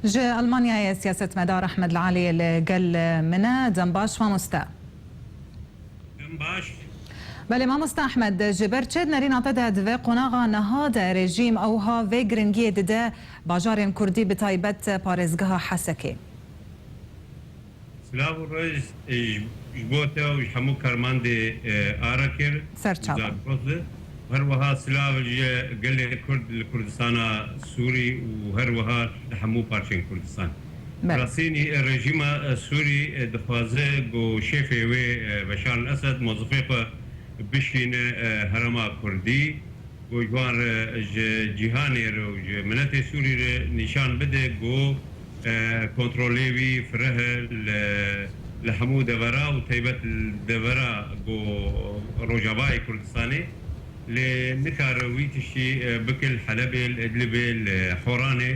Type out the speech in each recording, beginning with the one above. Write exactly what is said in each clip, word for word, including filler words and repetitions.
Ji Almanyayê siyasetmedar Ehmed Li Alî li gel min e. Dem baş, mamoste. Dem baş. Belê, mamoste Ehmed, ji ber çi di nerîna te de di vê qonaxa niha de rejîm ewha vê giringiyê dide bajarên kurdî, bi taybet parêzgeha Hesekê? Silav û rêz, e, ji, ji bo te û ji hemû karmandê, e, Arakir. Ser çavan. Her wiha silav ji gelê Kurd li Kurdistana Sûrî û her wiha li hemû parçeyên Kurdistan. Belê. Rastînî, e, rejîma, e, Sûrî, e, dixwaze ku şêfê wê, e, Beşar el-Esed mozifê xwe bişîne, e, herêma Kurdî. Ku ji wan re, ji cîhanê re û ji miletê Sûrî re nîşan bide ku, e, kontrolê wî fireh e li, li hemû devera û taybet li devera ku Rojavayê Kurdistanê, lê nikare wî tiştî, e, bike li Helebê, li Idlibê, li Horanê,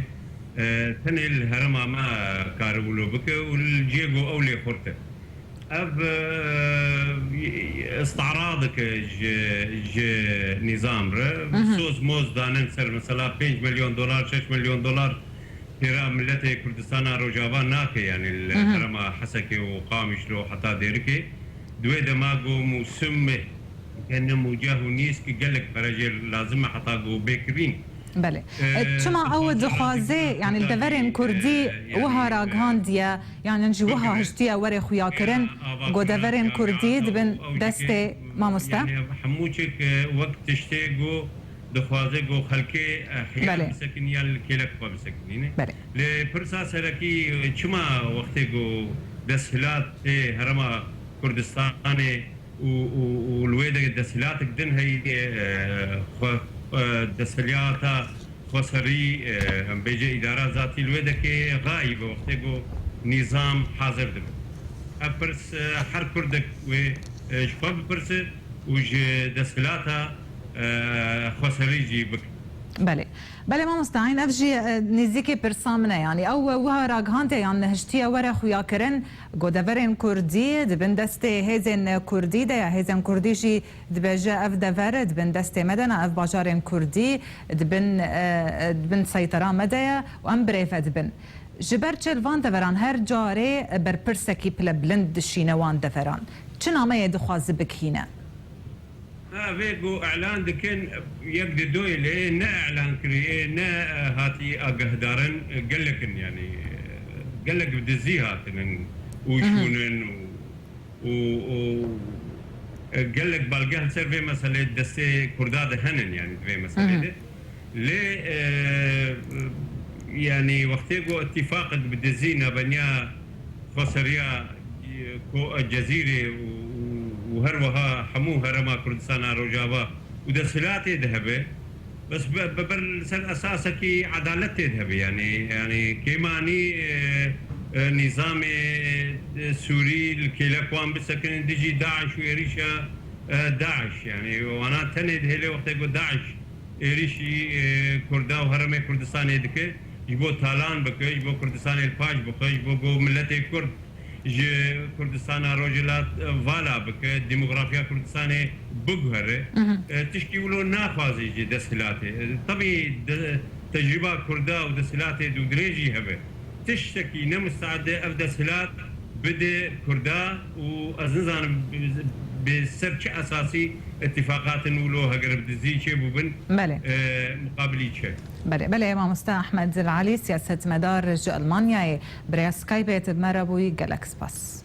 e, tenê li herêma me kare wilo bike û li cihê ku ew lê xurt e. Ev, e, îstara dike ji, ji nîzam re. Mhm. Soz moz danin ser, mesela pênc milyon dolar, şeş milyon dolar pêra miletê Kurdistana Rojava nake, yani li Hı hı. herêma Hesekê û Qamişlo heta Dêrikê. Di wê dema ku mûsim e, gene mûceh û nîsk gelek pere jê lazim e heta ku bê kirîn. Belê. E, E, çima ew dixwaze dixwaze, yani li deverên Kurdî, e, yani, wiha e, ragihandiye, yani ji wiha hiştiye were xuyakirin, ku deverên Kurdî dibin destê mamoste? Yani hemû çek, e, wek tiştê ku dixwaze ku xelkê, e, hiya Belê. bisekin ya li kêlek xwe bisekinîne. Belê. Lê pirsa serekî, e, çima wextê ku desthilatê herêma Kurdistanê û, û, û li wê de desthilatek din heye, e, xwe, e, desthilata xweserî, e, em bêje îdara zatî li wê de ke xayîb e wextê ku nîzam hazir dibe. Ev pirs, e, her kurdek wê, e, ji xwe bipirse û ji desthilata, e, xweserî jî bike. Belê. Belê mamoste, eyn ev jî, e, nêzîkî pirsa min e. Yanî ew, e, wiha ragihandiye yan nihiştiye were xuyakirin, ku deverên Kurdî di bin destê hêzên Kurdî de ye. Hêzên Kurdî jî dibêje ev dever di bin destê me de ne, ev bajarên Kurdî di bin, e, e, di bin seytera me de ye û em birêve dibin. Ji ber çi li van deveran her carê berpirsekî pilebilind dişîne wan deveran? Çi nameyê dixwaze bigihîne? Ha, vê ku elan dikin, yek di doyê lê ne elan kiriye, ne, e, hatî agahdarin, e, gelek in, yani, e, gelek bi dizî hatinin û Hı hı. şûnin û, û, û, e, gelek balgeh li ser vê meselê destê Kurda de henin, yani, di vê Hı hı. meselê de. Lê, e, yani, wextê ku îtîfaqek bi dizî nabeniya xweseriya, e, ko-, e, Cezîrê û, û, û her wiha hemû herêma Kurdistana Rojava û desthilatê de hebe, bes bi, bi ber li ser esasekî edalet tê de hebe. Yani, yani kêmanî, e, e, nîzamê, e, Sûrî li kêlek wan bisekinin dijî DAIŞ û êrîşa, e, DAIŞ. Yani wana tenê dihêle wextê ku DAIŞ êrîşî, e, Kurda û Herêmê Kurdistanê dike, ji bo talan bike, ji bo Kurdistanê li paş bixe, ji bo ku miletê Kurd ji Kurdistana Rojhilat, e, vala bike, demografiya Kurdistanê biguhere. Mhm. E, tişkî wilo naxwaze ji desthilatê. E, tebî de, tecrîba Kurda û desthilatê dûdirêj jî hebe. Tiştekî ne musteed e ev desthilat bide Kurda û ez nizanim bi, bi ser çi esasî îtîfaqatin wilo heger bi dizî çêbûbin, Belê. e, muqabilî çi? Belê, belê, mamoste Ehmed El Alî, siyasetmedar ji Almanyayê, bi rêya Skypeê tu bi me re bûyî, gelek spas.